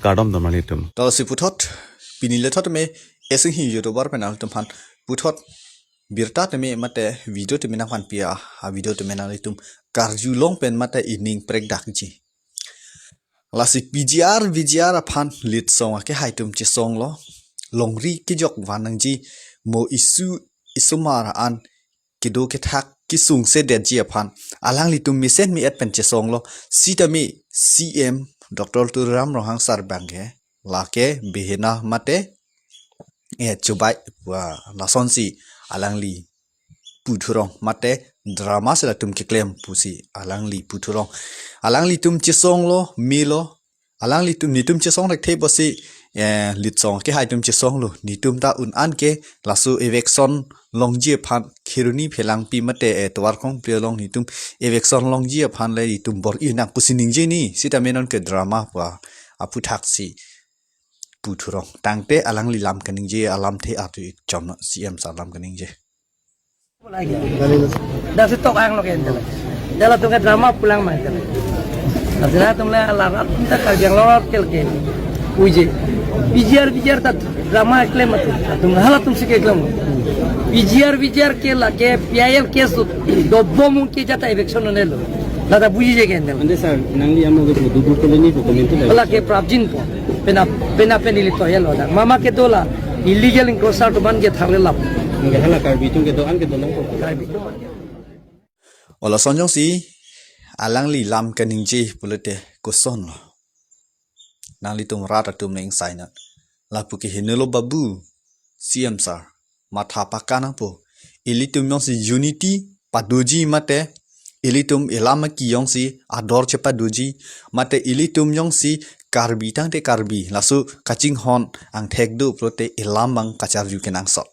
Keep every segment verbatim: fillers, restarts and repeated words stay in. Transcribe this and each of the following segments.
Kardom dom nanglitum. To si puthot, pini lethot me, esing hi YouTuber pen nanglitum aphan puthot birta tame mate video tame nangphan pia, a video tame nanglitum karjulong pen mate ining prekdakji. Lasi P G R, V G R aphan litsong akehai atum chesonglo, longri kejok van nangji, mo isu isomar an kedo kethak kesungse detji aphan alanglitum mesen me-et pen chesonglo, sitame C M Doctor Tuliram Ronghang sarbang ke lake behena mate eh chubai wa lasonsi alangli puthurong mate drama si latum keklem pusi alangli puthurong. Alanglitum chesonglo, melo, alanglitum netum chesong thekthe pusi eh, litsong akehai atum chesonglo. Netum ta un an ke laso eviction longji aphan Kheroni Phelangpi mate eh, Tovar Kongpli along netum eviction longji aphan le netum bor-i nang pusi ningje ni. Sitame non ke drama pu aphuthak si puthurong. Tangte alangli lam kaningje alamthe arju ik chom C M sar lam kaningje. Dak si tok ang lo ke entel. Dak latum ke drama pulang ma entel. Dak si latum le alar atum ta Karbi Anglong kel ke. Uje. P G R, V G R ta drama klem atum. Atum halatum si keklem. P G R, V G R ke lake P I L case do bom ke jata eviction ne lo. Dak ta bujije ke entel. Ante sir, nangli amo ke dudu colony ko comment to. Lake prapjin po. Pena, pena pen ili toya lo dak. Mama ke dola illegal encroacher atum an ke tharle lap. Nang ke hala Karbi atum kedo an kedo nang ko. Karbi atum an ke. Olo sonjong si alangli lam kaningje pulote kosonlo. Nanglitum rat atum neng saina. Lapu ke henelo babu. C M sir, matha pakanangpo. Ilitum jongsi unity padoji mate, ilitum elam aki jongsi ador chepadoji, mate ilitum jongsi Karbi tangte Karbi, laso kachinghon angthek do pulote elam abang kacharju kenangsot.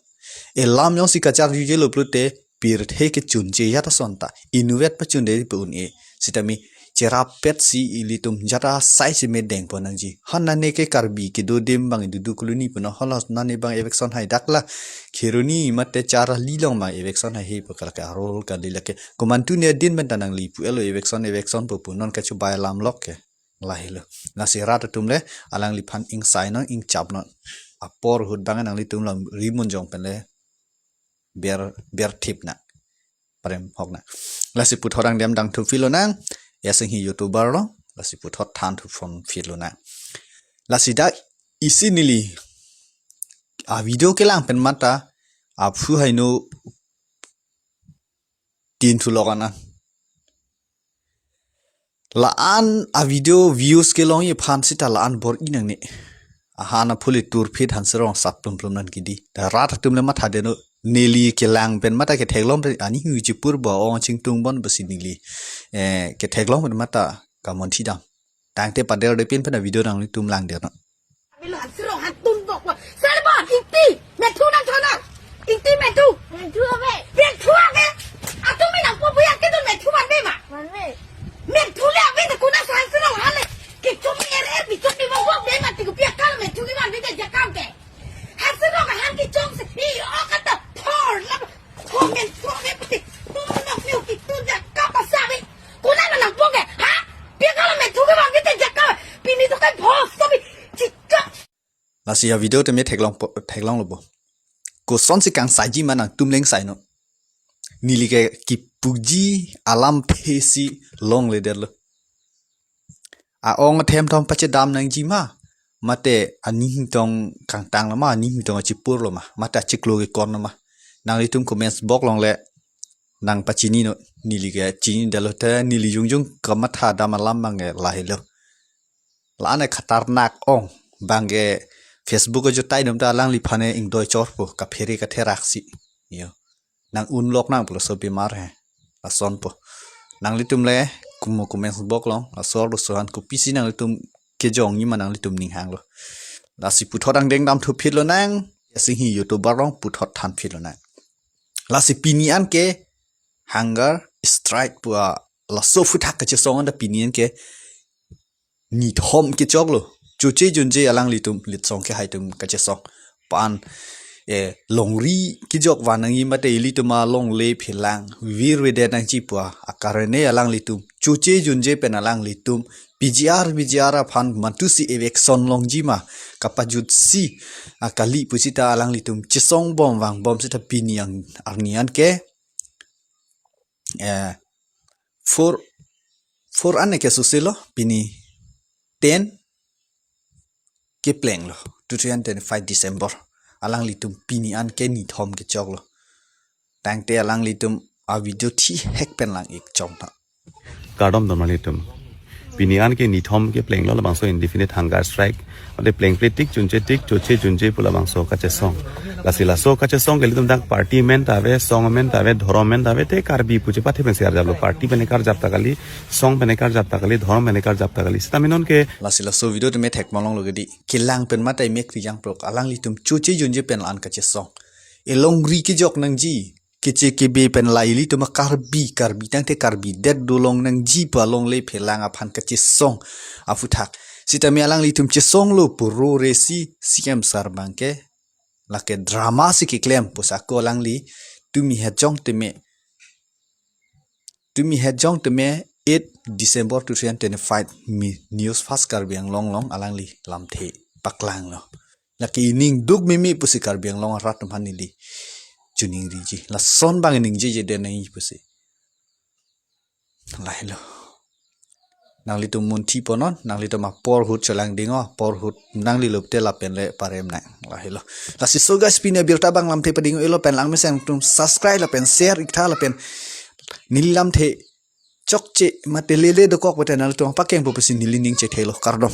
Elam jongsi kacharjujelo pulote pirthe kechunche jat asonta, inutvet pachunde pu un-e. Sitame cherap pet si ilitum jat asai si medeng pon nangji. Hana ne ke Karbi kedo adim abang dudu colony puno, hala nane abang eviction hai dak la Kheroni mate Charli along abang eviction hai he pu kalake arol kali lake. Komantu ne adin pen ta nangli pu elo eviction, eviction pu pu non kachubai lam lok ke. Lahelo. Lasi rat atum le alangliphan ingsai non, ingchap non. Apor ahut abang nanglitum lam rimun jong pen le ber, ber thip na. Parem hok na. Lasi puthot angdem dang thu philo nang. Esing hi YouTuber lo. Lasi puthot than thu phone philo nang. Lasi dak isi neli a video kelang pen mata aphu haino tin thu lok ana. La-an a video views kelongji aphan sita la-an bor-i nangne. Ahan aphuli turphit hanserong sat plum plum nang kidi. Da rat atum le matha deno, neli kelang pen mata ketheklong pen ani hu chipur ba ong chingtung bon basi neli. Eh, ketheklong pen mata kamonthi dam. Tangte padel de pin pen a video nanglitum lang der no. Bilo han siro han tun bok wa. Sarbon, ingti, methu nang thona. Ingti methu. Methu ave. Methu ave. Atum mi nang po buya ke dun methu man be ma. Man be. Methu le ave te kuna sa han siro han le. Ke chum er er bi chum bi bok bok be ma ti ko pia kal methu ki man be te jakam ke. Han siro han ki chum se. I o kata thor la. Thor men thor me pati. Thor nok mi ki tu jakam pa sa be. Kuna na nang po ke. Ha? Pia kal methu ki man be te jakam. Pini to kai bhos to bi. Chikap. Lasi a video tame theklong po, theklong lo bo. Kosonsi kangsaiji ma nangtum le ingsai non. Neli ke kipuji alamthe si longle det lo. A-ong athem thom pachedam nangji ma. Mate aning tong kangtang lo ma, aning tong achipur lo ma. Mate achiklo kekon lo ma. Nanglitum comments box along le nangpachini non. Neli ke chini det lo te neli jongjong kamatha dam alam abang ke lahelo. La-an e khatarnak ong abang ke Facebook ajutai dum ta alangliphan e ingdoi chor po kaphere katherak si. Yo. Nang un lok nang pulo so bimar he. Lason po. Nanglitum le kumo comments box along. Lasor lo sohan kopisi nanglitum kejongji ma nanglitum ning hang lo. Lasi puthot angdeng dam thu phit lo nang. Esing hi YouTuber along puthot than phit lo nang. Lasi pini an ke hunger strike pu a laso aphuthak kachesong anta pini an ke nithom kechok lo. Choche junje alanglitum litsong kehai atum kachesong. Pan eh, longri kejok van nangji mate ilitum alongle phelang virvede nangji pu akarne alanglitum choche junje pen alanglitum P G R, V G R aphan mantusi eviction longji ma kapajutsi akali pusita alanglitum chesong bom vang bom sita pini an arni an ke eh, four, four an ke susilo pini ten keplenglo two thousand twenty-five December. Alanglitum pini an ke nithom kechoklo. Tangte alanglitum a video thi hek pen lang ik chong ta. Kardom don malitum. Pini an ke nithom keplenglo labangso indefinite hunger strike. Mate plengple tik chunche tik choche junje pu labangso kachesong. Lasi laso kachesong ke ilitum dak party men ta ave, song men ta ave, dhorom men ta ave, te Karbi pu chepathe pensi arjaplo. Party pen karjap ta kali, song pen karjap ta kali, dhorom pen karjap ta kali. Sita minon ke lasi laso video tame thek malong lo gedi. Kelang pen mate mek rijang prok. Alanglitum choche junje pen lan kachesong. Elongri kejok nangji. Keche kebe pen la ilitum a Karbi, Karbi tangte Karbi det dolong nangji pu alongle phelang aphan kachesong aphuthak. Sitame alanglitum chesonglo puro resi C M sir abangke lake drama si keklem pusako alangli tumi hejong teme, tumi hejong teme eight December two thousand twenty-five mi News Fast Karbi Anglong along alangli lamthe paklanglo. Lake ining duk mimi pusi Karbi Anglong arat tum han neli chuning riji. Lason bang ining jeje den nangji pusi. Lahelo. Nanglitum munthi ponon, nanglitum apor ahut chelang dingo, apor ahut nangli lupte lapen le parem nang. Lahelo. Lasi so guys pini abirta bang lamthe padingo elo pen lang mesen tum subscribe lapen share iktha lapen neli lamthe chokche mate lele dokok bete nanglitum pakeng pu pusi neli ning chethelo kardom.